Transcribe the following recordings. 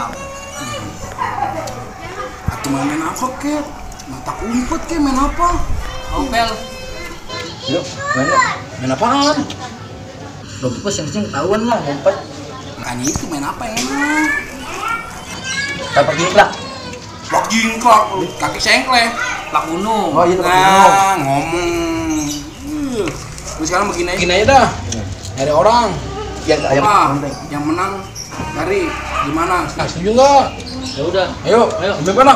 Mantap. Aku main apa kek? Mata umpet kek main apa? Opel. Yuk, main apaan? Udah pas yang ketahuan lah, ngumpet. Makanya itu main apa yang enak? Tapak jingkrak. Lak jingkrak, kaki sengkleh, lak gunung. Oh iya, lak nah, ngomong. Terus sekarang begini aja. Begini aja dah. Nyari orang. Yang menang dari gimana? Setuju nggak? Ya udah. Ayo, ambil mana?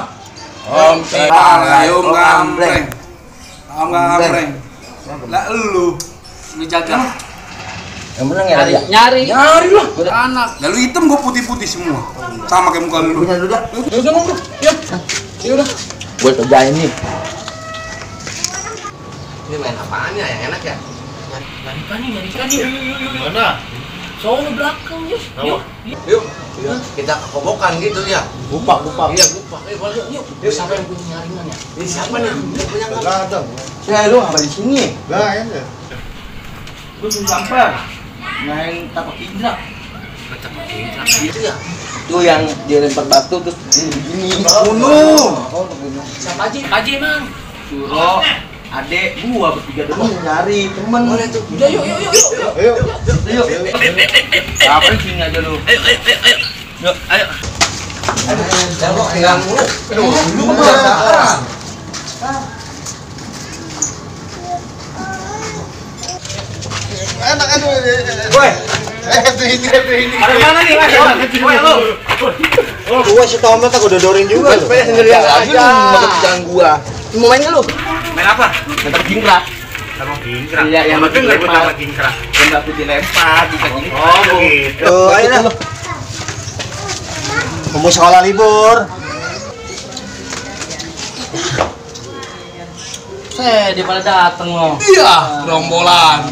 Om Payung Gambreng. Om Gambreng. Lah lu jaga. Yang menang ya dia. Nyari lah. Anak. Ya lu hitam gua putih-putih semua. Sama kayak muka lu. Punya dulu dah. Ya udah dong. Ya. Ya udah. Gua kerjain nih. Ini main apaan ya yang enak ya? Nyari ikan nih. Mana? Soalnya belakang yuk. Yuk. Kita kekobokan gitu ya. Bupak. Iya, bupak. Boleh yuk. Yuk siapa yang punya nyaringan ya? Ini siapa nih? Yang punya enggak? Enggak ada. Saya lu apa di sini? Enggak ada. Lu sampai main tapak indra. Gitu ya. Itu yang dia lempar batu terus ini Gunung. Oh, gunung. Siapa aja? Aja emang. Suro, adek, gua bertiga doang. Nyari temen. Boleh tuh. Udah yuk. Ayo. Apa sini aja lu? Yuk, ayo. Jangan pegang mulu. Lu kebiasaan. Enak aduh. Woi, ini. ada mana nih, Mas? Woi, lu. Oh, gua si Tomet aku dodorin juga. Supaya sendirian aja. Makan jangan gua. Mau main lu? Main apa? Main tapak jingkrak. Tapak jingkrak. Iya, yang penting dilempar. tapak jingkrak. Yang batu dilempar, bisa jingkrak. Oh, begitu. Tuh, ayo dah. Mau sekolah libur. Dia pada dateng loh. Iya, gerombolan.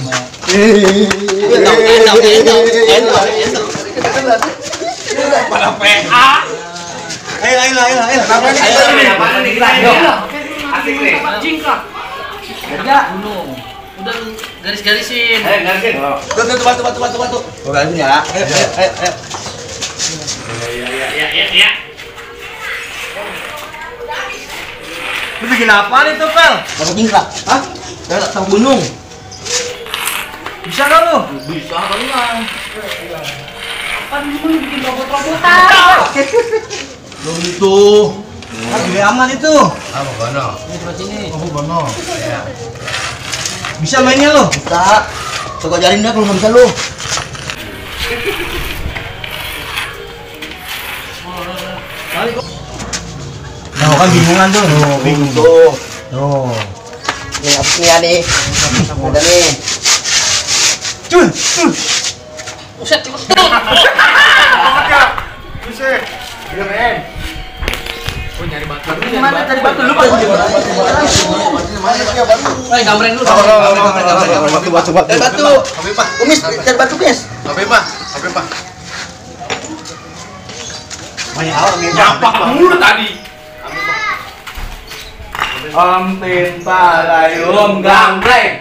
Pada PA. Ayo. Apa nih? Asik nih. Jingkrak. Kerja gunung. Udah lu garis-garisin. Garisin. Batu. Batu ya. Ayo. Lu bikin apa nih tuh, Pel? Tapak jingkrak. Hah? Tapak gunung. Bisa kan lu? Bisa kan? Kan lu bikin robot-robotan. Lo itu. Gede aman itu. Apa gono? Ini coba sini. Oh, bono. Bisa mainnya lo? Bisa. Coba ajarin dah kalau nggak bisa lo. Nah, kan bingungan tuh. Bingung tuh. Tuh. Nih, apa nih adik? Ada nih. Cun. Buset, cepet. Buset. Iya, men. Oh, nyari batu. Mana tadi batu lu pada di mana? Gambreng lu. Batu. Batu. Kumis, cari batu, Guys. Apa, Pak? Banyak awak nih. Nyapak mulu tadi. Om Payung Gambreng.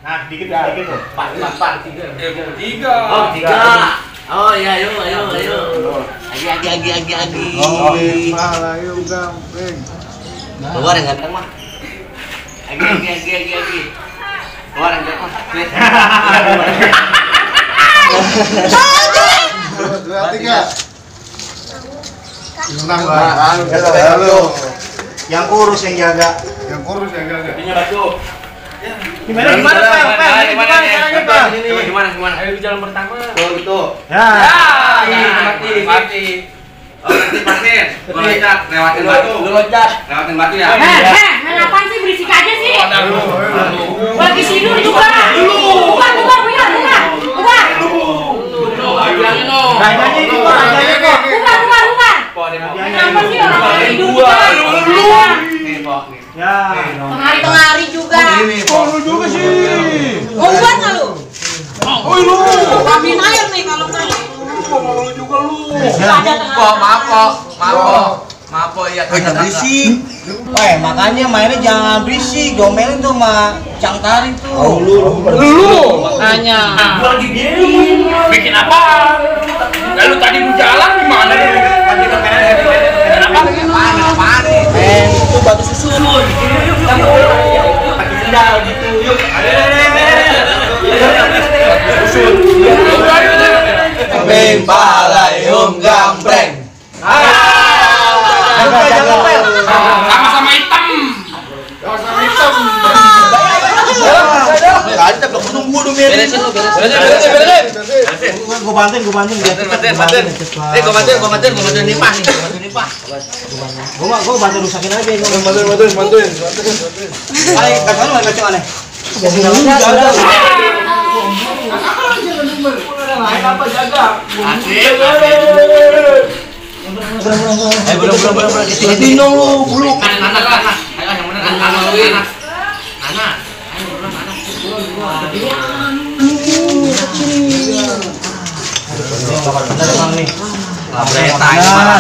Nah, dikit tuh. Empat, tiga. Oh, 3. Oh iya, ayo. Agi. Payung Gambreng. Keluar yang ganteng mah. Agi. Keluar yang ganteng. Dua, tiga. Menang Halo. Yang kurus yang jaga. Yang kurus yang gagal. Ini batu. Gimana, Pel? Gimana? Ayo jalan pertama. Oh, gitu. Ya. Mati. Oh, nanti pasin. Gua loncat, lewatin batu. Lu loncat. Lewatin batu ya. Main apaan sih, berisik aja sih. Lagi tidur juga. Bukan. Bilangin lo. Rajanya itu kok, rajanya kok. Bukan. Kenapa sih orang tidur juga? Nih, Pok. Ya. Tengah-hari juga. Lu juga sih. Mau buat nggak lu? Oh, lu. Ambilin air nih kalau mau. Lu juga lu. Ada tengah. Maaf, ya. Jangan berisik. Makanya mainnya jangan berisik. Domelin tuh sama Cang Tari tuh. Lu. Makanya. Gua lagi bikin apa? Lalu tadi lu jalan gimana lu? bantuin biar Bantuin. Gue bantuin nipah nih. Gua bantu rusakin aja ini. Bantuin. Ayo, kasih lu kasih mana? Apa jaga? Belum. Tino lu, bulu. Nana. Ayo yang bener Nana.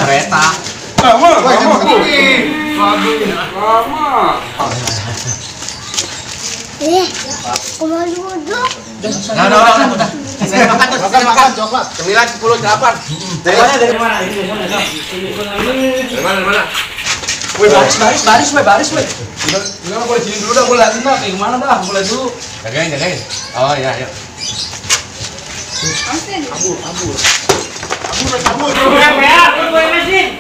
Kereta. Lama. Udah. Udah. Saya makan coklat. 9, 10, 8. Dari mana? Dari mana? Woi, baris, woi. Enggak boleh sini dulu dah, boleh liatin dah kayak gimana dah, boleh dulu. Jagain. Oh iya.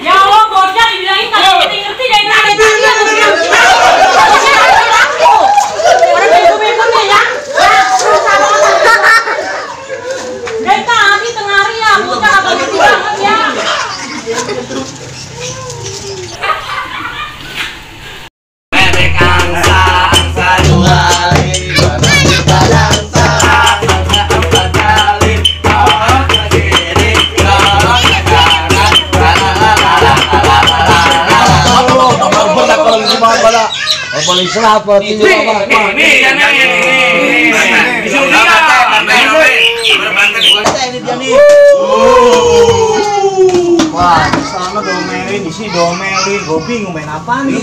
Ya Allah, bocah dibilangin kagak ngerti dari tadi. Orang bego-bego nih ya. Dari tadi tengah hari ya, bocah kagak ngerti banget ya. Paling selapa ini. Wah, di sana domelin, di sini domelin. Gue bingung main apa nih?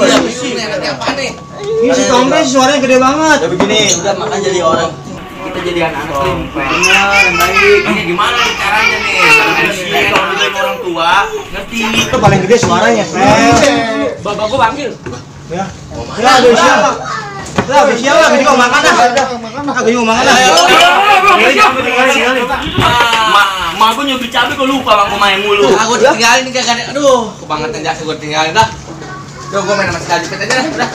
Ini si Tombe suaranya gede banget. Ya begini, udah makan jadi orang. Kita jadi anak-anak limpa. Benar, yang baik. Ini gimana caranya nih? Kalau dibilang orang tua, ngerti. Itu paling gede suaranya, Fel. Bapak gua panggil. Ya. Ya, udah siapa? Udah siapa? Gede kok makan dah. Gede mau makan dah. Ma gue nyubi cabai kok lupa bang main mulu. Aku tinggalin nih kagak ada. Aduh, kebangetan jasa gue tinggalin dah. Yo, gue main sama sekali aja dah. Udah.